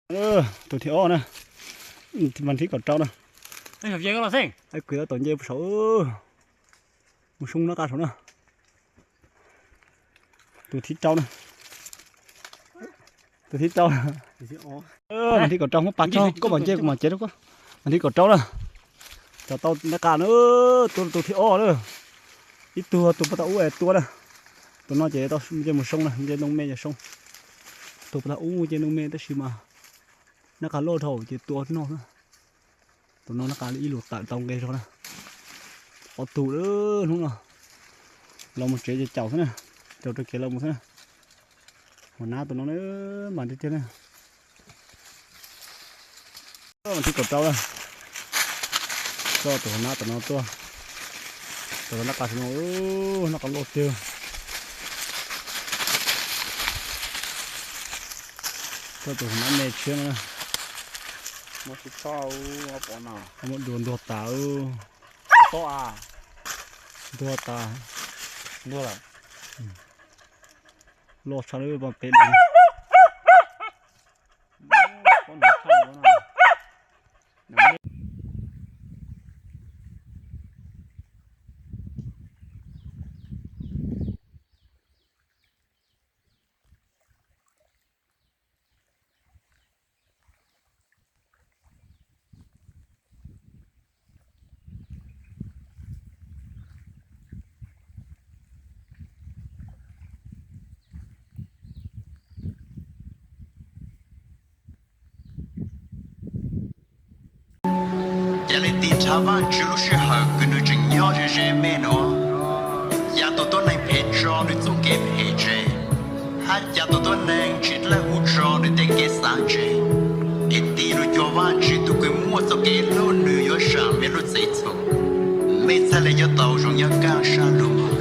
Tus thib ob na, mas thib kaum rau na. Kwv tau tom nce saud, mus soo nab qa saud na. Tus thib rau na, tus thib rau, mas thib kaum rau, muab pas tso koj mam nce kuv mam cev rau koj. Mas thib kaum rau na, cov tau nab qa na, tua tus thib ob na. Ib tug tua puag ta ub es tua na. Tus no ces tau nce mus soo na, nce ntoo me ces soo. Tus puag ta ub nce ntoo me tab sis mas nab qa loj dhau ces tua noj xwb. Tus no nab qa ib lus tawm tau nqe zog na. Ob tug hnub no los mus tsev ces caum xwb na, caum rau kev los mus xwb na. Hua nab tus no na, mas tiag tiag na. Mas thib kaum rau na, coj tus hua nab tom no tuaj. Tus hua nab qa no, nab qa loj tiag. Coj tus hua nab me tshiab no. Muab dua ntuag tas. Ntuag tas. Loj tshaj lub pem. Cas li tim nrhav Vajtswv lub sij hawm kws nws tseem nyob ze ze me nuav, cas tus tuab neeg phem tso nws txuj kev phem tseg, hab cas tus tuab neeg tsis dlawb huv tso nws tej kev xav tseg, es tig lug cuag Vajtswv tug kws muaj txoj kev hlub nws yuav zaam mej lub txev txhum. Mej txhaj le nyob tau zoo nyob kaaj sab lug mog.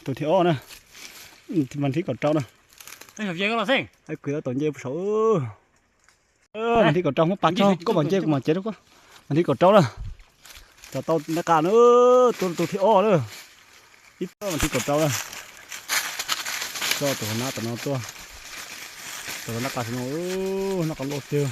Tus thib ob na, mas thib kaum rau na. Kwv tau tom nce saud, mas thib kaum rau, muab pas tso koj mam nce kuv mam cev rau koj. Mas thib kaum rau na, cov tau nab qa na, tua tus thib ob na. Ib, mas thib kaum rau na, coj tus hua nab tom no tuaj. Tus hua nab qa no, nab qa loj tiag.